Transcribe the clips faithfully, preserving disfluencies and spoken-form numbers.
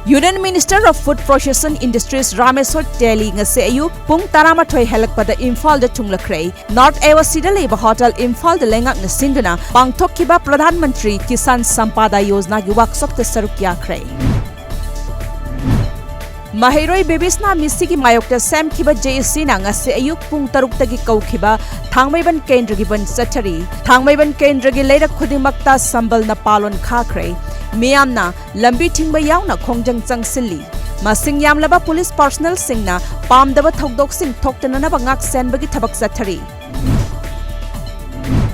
Union Minister of Food Processing Industries ꯔꯥꯃꯦꯁ꯭ꯋꯔ ꯇꯦꯂꯤ ꯉꯁꯤ ꯑꯌꯨꯛ ꯄꯨꯡ ꯇꯔꯥꯃꯥꯊꯣꯏ ꯍꯦꯜꯂꯛꯄꯗ ꯏꯝꯐꯥꯜꯗ ꯊꯨꯡꯂꯛꯈ꯭ꯔꯦ꯫ ꯅꯣꯔꯊ ꯑꯦ ꯑꯣ ꯁꯤꯗ ꯂꯩꯕ ꯍꯣꯇꯦꯜ ꯏꯝꯐꯥꯜꯗ ꯂꯩꯉꯥꯛꯅ ꯁꯤꯟꯗꯨꯅ ꯄꯥꯡꯊꯣꯛꯈꯤꯕ ꯄ꯭ꯔꯙꯥꯟ ꯃꯟꯇ꯭ꯔꯤ ꯀꯤꯁꯥꯟ ꯁꯝꯄꯥꯗꯥ ꯌꯣꯖꯅꯥꯒꯤ ꯋꯥꯛꯁꯣꯞꯇ ꯁꯔꯨꯛ ꯌꯥꯈ꯭ꯔꯦ꯫ ꯃꯍꯩꯔꯣꯏ ꯕꯤꯕꯤꯁꯅꯥ ꯃꯤꯁꯤꯒꯤ ꯃꯥꯌꯣꯛꯇ ꯁꯦꯝꯈꯤꯕ ꯖꯦ ꯑꯦ ꯁꯤꯅ ꯉꯁꯤ ꯑꯌꯨꯛ ꯄꯨꯡ ꯇꯔꯨꯛꯇꯒꯤ ꯀꯧꯈꯤꯕ ꯊꯥꯡꯃꯩꯕꯟ ꯀꯦꯟꯗ꯭ꯔꯒꯤ ꯕꯟꯗ ꯆꯠꯊꯔꯤ꯫ ꯊꯥꯡꯃꯩꯕꯟ ꯀꯦꯟꯗ꯭ꯔꯒꯤ ꯂꯩꯔꯛ ꯈꯨꯗꯤꯡꯃꯛꯇ ꯁꯝꯕꯜꯅ ꯄꯥꯂꯣꯟ ꯈꯥꯈ꯭ꯔꯦ꯫ ꯃꯤꯌꯥꯝꯅ ꯂꯝꯕꯤ ꯊꯤꯡꯕ ꯌꯥꯎꯅ ꯈꯣꯡꯖꯪ ꯆꯪꯁꯤꯜꯂꯤ꯫ ꯃꯁꯤꯡ ꯌꯥꯝꯂꯕ ꯄꯨꯂꯤꯁ ꯄꯥꯔꯁꯣꯅꯦꯜꯁꯤꯡꯅ ꯄꯥꯝꯗꯕ ꯊꯧꯗꯣꯛꯁꯤꯡ ꯊꯣꯛꯇꯅꯅꯕ ꯉꯥꯛ ꯁꯦꯟꯕꯒꯤ ꯊꯕꯛ ꯆꯠꯊꯔꯤ꯫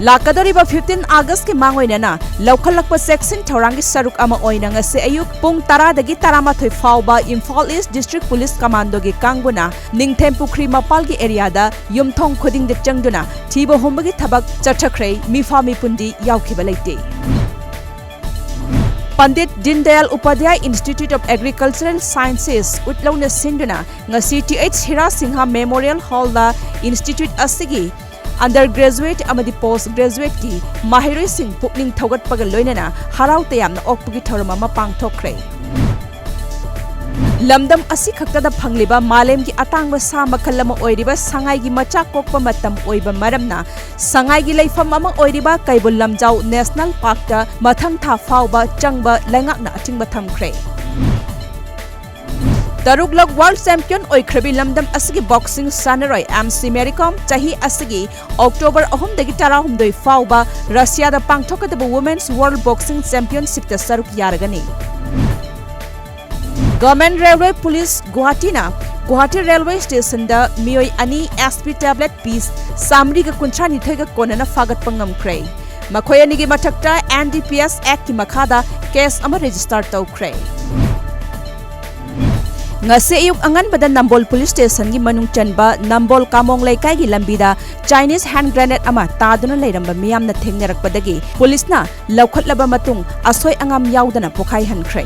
ꯂꯥꯛꯀꯗꯧꯔꯤꯕ fifteen Augustꯀꯤ ꯃꯥꯡꯑꯣꯏꯅꯅ ꯂꯧꯈꯠꯂꯛꯄ ꯆꯦꯛꯁꯤꯟ ꯊꯧꯔꯥꯡꯒꯤ ꯁꯔꯨꯛ ꯑꯃ ꯑꯣꯏꯅ ꯉꯁꯤ ꯑꯌꯨꯛ ꯄꯨꯡ ꯇꯔꯥꯗꯒꯤ ꯇꯔꯥꯃꯥꯊꯣꯏ ꯐꯥꯎꯕ ꯏꯝꯐꯥꯜ ꯏꯁ ꯗꯤꯁꯇ꯭ꯔꯤꯛ ꯄꯨꯂꯤꯁ ꯀꯃꯥꯟꯗꯣꯒꯤ ꯀꯥꯡꯕꯨꯅ ꯅꯤꯡꯊꯦꯝ ꯄꯨꯈ꯭ꯔꯤ ꯃꯄꯥꯜꯒꯤ ꯑꯦꯔꯤꯌꯥꯗ ꯌꯨꯝꯊꯣꯡ ꯈꯨꯗꯤꯡꯗ ꯆꯪꯗꯨꯅ ꯊꯤꯕ ꯍꯨꯝꯕꯒꯤ ꯊꯕꯛ ꯆꯠꯊꯈ꯭ꯔꯦ꯫ ꯃꯤꯐꯥ ꯃꯤꯄꯨꯟꯗꯤ ꯌꯥꯎꯈꯤꯕ ꯂꯩꯇꯦ꯫ Pandit Deendayal Upadhyay institute of agricultural sciences ꯎꯠꯂꯧꯅ ꯁꯤꯟꯗꯨꯅ ꯉꯁꯤ T H Hira Singh memorial ꯍꯣꯜꯗ ꯏꯟꯁꯇꯤꯇ꯭ꯌꯨꯠ ꯑꯁꯤꯒꯤ ꯑꯟꯗꯔ ꯒ꯭ꯔꯦꯖꯨꯑꯦꯠ ꯑꯃꯗꯤ ꯄꯣꯁꯠ ꯒ꯭ꯔꯦꯖꯨꯑꯦꯠꯀꯤ ꯃꯍꯩꯔꯣꯏꯁꯤꯡ ꯄꯨꯛꯅꯤꯡ ꯊꯧꯒꯠꯄꯒ ꯂꯣꯏꯅꯅ ꯍꯔꯥꯎ ꯇꯌꯥꯝꯅ ꯑꯣꯛꯄꯒꯤ ꯊꯧꯔꯝ ꯑꯃ ꯄꯥꯡꯊꯣꯛꯈ꯭ꯔꯦ꯫ ꯂꯝꯗꯝ ꯑꯁꯤ ꯈꯛꯇꯗ ꯐꯪꯂꯤꯕ ꯃꯥꯂꯦꯝꯒꯤ ꯑꯇꯥꯡꯕ ꯁꯥ ꯃꯈꯜ ꯑꯃ ꯑꯣꯏꯔꯤꯕ ꯁꯉꯥꯏꯒꯤ ꯃꯆꯥ ꯀꯣꯛꯄ ꯃꯇꯝ ꯑꯣꯏꯕ ꯃꯔꯝꯅ ꯁꯉꯥꯏꯒꯤ ꯂꯩꯐꯝ ꯑꯃ ꯑꯣꯏꯔꯤꯕ ꯀꯩꯕꯨꯜ ꯂꯝꯖꯥꯎ ꯅꯦꯁꯅꯦꯜ ꯄꯥꯔꯛꯇ ꯃꯊꯪ ꯊꯥ ꯐꯥꯎꯕ ꯆꯪꯕ ꯂꯩꯉꯥꯛꯅ ꯑꯊꯤꯡꯕ ꯊꯝꯈ꯭ꯔꯦ꯫ ꯇꯔꯨꯛꯂꯛ ꯋꯥꯔꯜꯗ ꯆꯦꯝꯄꯤꯌꯟ ꯑꯣꯏꯈ꯭ꯔꯕꯤ ꯂꯝꯗꯝ ꯑꯁꯤꯒꯤ ꯕꯣꯛꯁꯤꯡ ꯁꯥꯟꯅꯔꯣꯏ ꯑꯦꯝ ꯁꯤ ꯃꯦꯔꯤ ꯀꯣꯝ ꯆꯍꯤ ꯑꯁꯤꯒꯤ ꯑꯣꯛꯇꯣꯕꯔ ꯑꯍꯨꯝꯗꯒꯤ ꯇꯔꯥꯍꯨꯝꯗꯣꯏ ꯐꯥꯎꯕ ꯔꯁꯤꯌꯥꯗ ꯄꯥꯡꯊꯣꯛꯀꯗꯕ ꯋꯨꯃꯦꯟꯁ ꯋꯥꯔꯜꯗ ꯕꯣꯛꯁꯤꯡ ꯆꯦꯝꯄꯤꯌꯟꯁꯤꯞꯇ ꯁꯔꯨꯛ ꯌꯥꯔꯒꯅꯤ꯫ ꯒꯚꯔꯟꯃꯦꯟꯠ ꯔꯦꯜꯋꯦ ꯄꯨꯂꯤꯁ ꯒꯨꯋꯥꯍꯥꯇꯤꯅ ꯒꯨꯋꯥꯍꯥꯇꯤ ꯔꯦꯜꯋꯦ ꯁ꯭ꯇꯦꯁꯟꯗ ꯃꯤꯑꯣꯏ ꯑꯅꯤ ꯑꯦꯁ ꯄꯤ ꯇꯦꯕ꯭ꯂꯦꯠ ꯄꯤꯁ ꯆꯥꯃꯔꯤꯒ ꯀꯨꯟꯊ꯭ꯔꯥꯅꯤꯊꯣꯏꯒ ꯀꯣꯟꯅꯅ ꯐꯥꯒꯠꯄ ꯉꯝꯈ꯭ꯔꯦ꯫ ꯃꯈꯣꯏ ꯑꯅꯤꯒꯤ ꯃꯊꯛꯇ ꯑꯦꯟ ꯗꯤ ꯄꯤ ꯑꯦꯁ ꯑꯦꯛꯀꯤ ꯃꯈꯥꯗ ꯀꯦꯁ ꯑꯃ ꯔꯦꯖꯤꯁꯇꯥꯔ ꯇꯧꯈ꯭ꯔꯦ꯫ ꯉꯁꯤ ꯑꯌꯨꯛ ꯑꯉꯟꯕꯗ ꯅꯝꯕꯣꯜ ꯄꯨꯂꯤꯁ ꯁ꯭ꯇꯦꯁꯟꯒꯤ ꯃꯅꯨꯡ ꯆꯟꯕ ꯅꯝꯕꯣꯜ ꯀꯥꯃꯣꯡ ꯂꯩꯀꯥꯏꯒꯤ ꯂꯝꯕꯤꯗ ꯆꯥꯏꯅꯤꯁ ꯍꯦꯟꯗ ꯒ꯭ꯔꯦꯅꯦꯗ ꯑꯃ ꯇꯥꯗꯨꯅ ꯂꯩꯔꯝꯕ ꯃꯤꯌꯥꯝꯅ ꯊꯦꯡꯅꯔꯛꯄꯗꯒꯤ ꯄꯨꯂꯤꯁꯅ ꯂꯧꯈꯠꯂꯕ ꯃꯇꯨꯡ ꯑꯁꯣꯏ ꯑꯉꯥꯝ ꯌꯥꯎꯗꯅ ꯄꯣꯈꯥꯏꯍꯟꯈ꯭ꯔꯦ꯫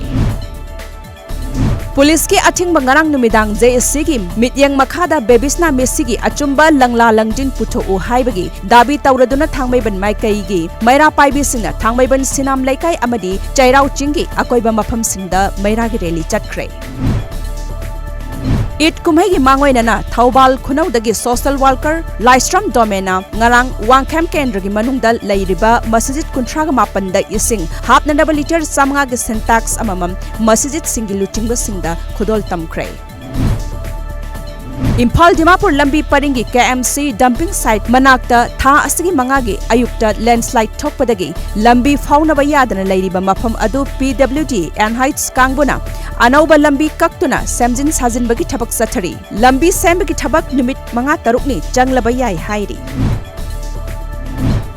ꯄꯨꯂꯤꯁꯀꯤ ꯑꯊꯤꯡꯕ ꯉꯔꯥꯡ ꯅꯨꯃꯤꯗꯥꯡ ꯖꯦ ꯑꯦꯁ ꯁꯤꯒꯤ ꯃꯤꯠꯌꯦꯡ ꯃꯈꯥꯗ ꯕꯦꯕꯤꯁꯅꯥ ꯃꯦꯁꯤꯒꯤ ꯑꯆꯨꯝꯕ ꯂꯪꯂꯥ ꯂꯪꯖꯤꯟ ꯄꯨꯊꯣꯛꯎ ꯍꯥꯏꯕꯒꯤ ꯗꯥꯕꯤ ꯇꯧꯔꯗꯨꯅ ꯊꯥꯡꯃꯩꯕꯟ ꯃꯥꯏꯀꯩꯒꯤ ꯃꯩꯔꯥ ꯄꯥꯏꯕꯤꯁꯤꯡꯅ ꯊꯥꯡꯃꯩꯕꯟ ꯁꯤꯅꯥꯝ ꯂꯩꯀꯥꯏ ꯑꯃꯗꯤ ꯆꯩꯔꯥꯎ ꯆꯤꯡꯒꯤ ꯑꯀꯣꯏꯕ ꯃꯐꯝꯁꯤꯡꯗ ꯃꯩꯔꯥꯒꯤ ꯔꯦꯂꯤ ꯆꯠꯈ꯭ꯔꯦ꯫ ꯏꯗ ꯀꯨꯝꯍꯩꯒꯤ ꯃꯥꯡꯑꯣꯏꯅꯅ ꯊꯧꯕꯥꯜ ꯈꯨꯅꯧꯗꯒꯤ social worker ꯂꯥꯏꯁ꯭ꯔꯝ ꯗꯣꯃꯦꯅ ꯉꯔꯥꯡ ꯋꯥꯡꯈꯦꯝ ꯀꯦꯟꯗ꯭ꯔꯒꯤ ꯃꯅꯨꯡꯗ ꯂꯩꯔꯤꯕ ꯃꯁꯖꯤꯗ ꯀꯨꯟꯊ꯭ꯔꯥꯒ ꯃꯥꯄꯟꯗ ꯏꯁꯤꯡ ꯍꯥꯞꯅꯅꯕ ꯂꯤꯇꯔ ꯆꯥꯃꯉꯥꯒꯤ ꯁꯤꯟꯇꯦꯛꯁ ꯑꯃꯃꯝ ꯃꯁꯖꯤꯗꯁꯤꯡꯒꯤ ꯂꯨꯆꯤꯡꯕꯁꯤꯡꯗ ꯈꯨꯗꯣꯜ ꯇꯝꯈ꯭ꯔꯦ꯫ ꯏꯝꯐꯥꯜ ꯗꯤꯃꯥꯄꯨꯔ ꯂꯝꯕꯤ ꯄꯔꯤꯡꯒꯤ ꯀꯦ ꯑꯦꯝ ꯁꯤ dumping site ꯃꯅꯥꯛꯇ ꯊꯥ ꯑꯁꯤꯒꯤ ꯃꯉꯥꯒꯤ ꯑꯌꯨꯛꯇ landslide ꯊꯣꯛꯄꯗꯒꯤ ꯂꯝꯕꯤ ꯐꯥꯎꯅꯕ ꯌꯥꯗꯅ ꯂꯩꯔꯤꯕ ꯃꯐꯝ ꯑꯗꯨ ꯄꯤ ꯗꯕ꯭ꯂꯤꯎ ꯗꯤ and heights ꯀꯥꯡꯕꯨꯅ ꯑꯅꯧꯕ ꯂꯝꯕꯤ ꯀꯛꯇꯨꯅ ꯁꯦꯝꯖꯤꯟ ꯁꯥꯖꯤꯟꯕꯒꯤ ꯊꯕꯛ ꯆꯠꯊꯔꯤ꯫ ꯂꯝꯕꯤ ꯁꯦꯝꯕꯒꯤ ꯊꯕꯛ ꯅꯨꯃꯤꯠ ꯃꯉꯥ ꯇꯔꯨꯛꯅꯤ ꯆꯪꯂꯕ ꯌꯥꯏ ꯍꯥꯏꯔꯤ꯫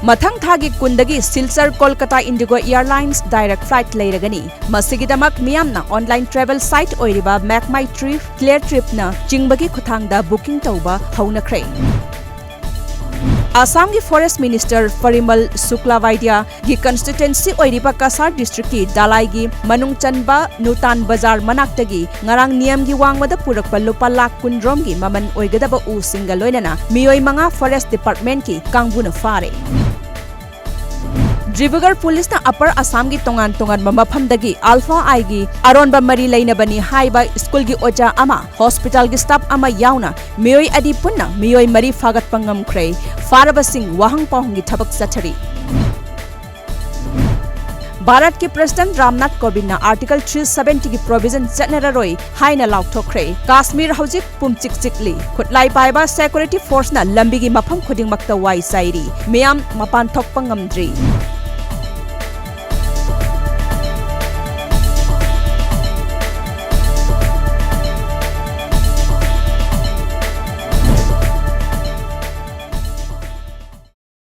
ꯃꯊꯪ ꯊꯥꯒꯤ ꯀꯨꯟꯗꯒꯤ Silchar Kolkata IndiGo airlines direct flight ꯂꯩꯔꯒꯅꯤ꯫ ꯃꯁꯤꯒꯤꯗꯃꯛ ꯃꯤꯌꯥꯝꯅ online travel site ꯑꯣꯏꯔꯤꯕ Make My Trip, Clear Tripꯅ ꯆꯤꯡꯕꯒꯤ ꯈꯨꯠꯊꯥꯡꯗ booking ꯇꯧꯕ ꯍꯧꯅꯈ꯭ꯔꯦ꯫ ꯑꯁꯥꯝꯒꯤ forest minister ꯄꯔꯤꯃꯜ ꯁꯨꯀ꯭ꯂꯥꯕꯥꯏꯗ꯭ꯌꯥꯒꯤ constituency ꯑꯣꯏꯔꯤꯕ ꯀꯁꯥꯔ districtꯀꯤ ꯗꯥꯂꯥꯏꯒꯤ ꯃꯅꯨꯡ ꯆꯟꯕ ꯅꯨꯇꯥꯟ ꯕꯖꯥꯔ ꯃꯅꯥꯛꯇꯒꯤ ꯉꯔꯥꯡ ꯅꯤꯌꯝꯒꯤ ꯋꯥꯡꯃꯗ ꯄꯨꯔꯛꯄ ꯂꯨꯄꯥ ꯂꯥꯈ ꯀꯨꯟ ꯔꯣꯝꯒꯤ ꯃꯃꯜ ꯑꯣꯏꯒꯗꯕ ꯎꯁꯤꯡꯒ ꯂꯣꯏꯅꯅ ꯃꯤꯑꯣꯏ ꯃꯉꯥ forest departmentꯀꯤ ꯀꯥꯡꯕꯨꯅ ꯐꯥꯔꯦ꯫ ꯗꯤꯕ꯭ꯔꯨꯒꯔ ꯄꯨꯂꯤꯁꯅ ꯑꯄꯔ ꯑꯁꯥꯝꯒꯤ ꯇꯣꯉꯥꯟ ꯇꯣꯉꯥꯟꯕ ꯃꯐꯝꯗꯒꯤ ꯑꯜꯐꯥ ꯑꯥꯏꯒꯤ ꯑꯔꯣꯟꯕ ꯃꯔꯤ ꯂꯩꯅꯕꯅꯤ ꯍꯥꯏꯕ ꯁ꯭ꯀꯨꯜꯒꯤ ꯑꯣꯖꯥ ꯑꯃ, ꯍꯣꯁꯄꯤꯇꯥꯜꯒꯤ ꯁ꯭ꯇꯥꯐ ꯑꯃ ꯌꯥꯎꯅ ꯃꯤꯑꯣꯏ ꯑꯅꯤ ꯄꯨꯟꯅ ꯃꯤꯑꯣꯏ ꯃꯔꯤ ꯐꯥꯒꯠꯄ ꯉꯝꯈ꯭ꯔꯦ꯫ ꯐꯥꯔꯕꯁꯤꯡ ꯋꯥꯍꯪ ꯄꯥꯎꯍꯪꯒꯤ ꯊꯕꯛ ꯆꯠꯊꯔꯤ꯫ ꯚꯥꯔꯠꯀꯤ president Ramnath ꯀꯣꯕꯤꯟꯗꯅ Article three seventyꯒꯤ provision ꯆꯠꯅꯔꯔꯣꯏ ꯍꯥꯏꯅ ꯂꯥꯎꯊꯣꯛꯈ꯭ꯔꯦ꯫ ꯀꯥꯁꯃꯤꯔ ꯍꯧꯖꯤꯛ ꯄꯨꯝꯆꯤꯛ ꯆꯤꯛꯂꯤ꯫ ꯈꯨꯠꯂꯥꯏ ꯄꯥꯏꯕ security forceꯅ ꯂꯝꯕꯤꯒꯤ ꯃꯐꯝ ꯈꯨꯗꯤꯡꯃꯛꯇ ꯋꯥꯏ ꯆꯥꯏꯔꯤ꯫ ꯃꯤꯌꯥꯝ ꯃꯄꯥꯟ ꯊꯣꯛꯄ ꯉꯝꯗ꯭ꯔꯤ꯫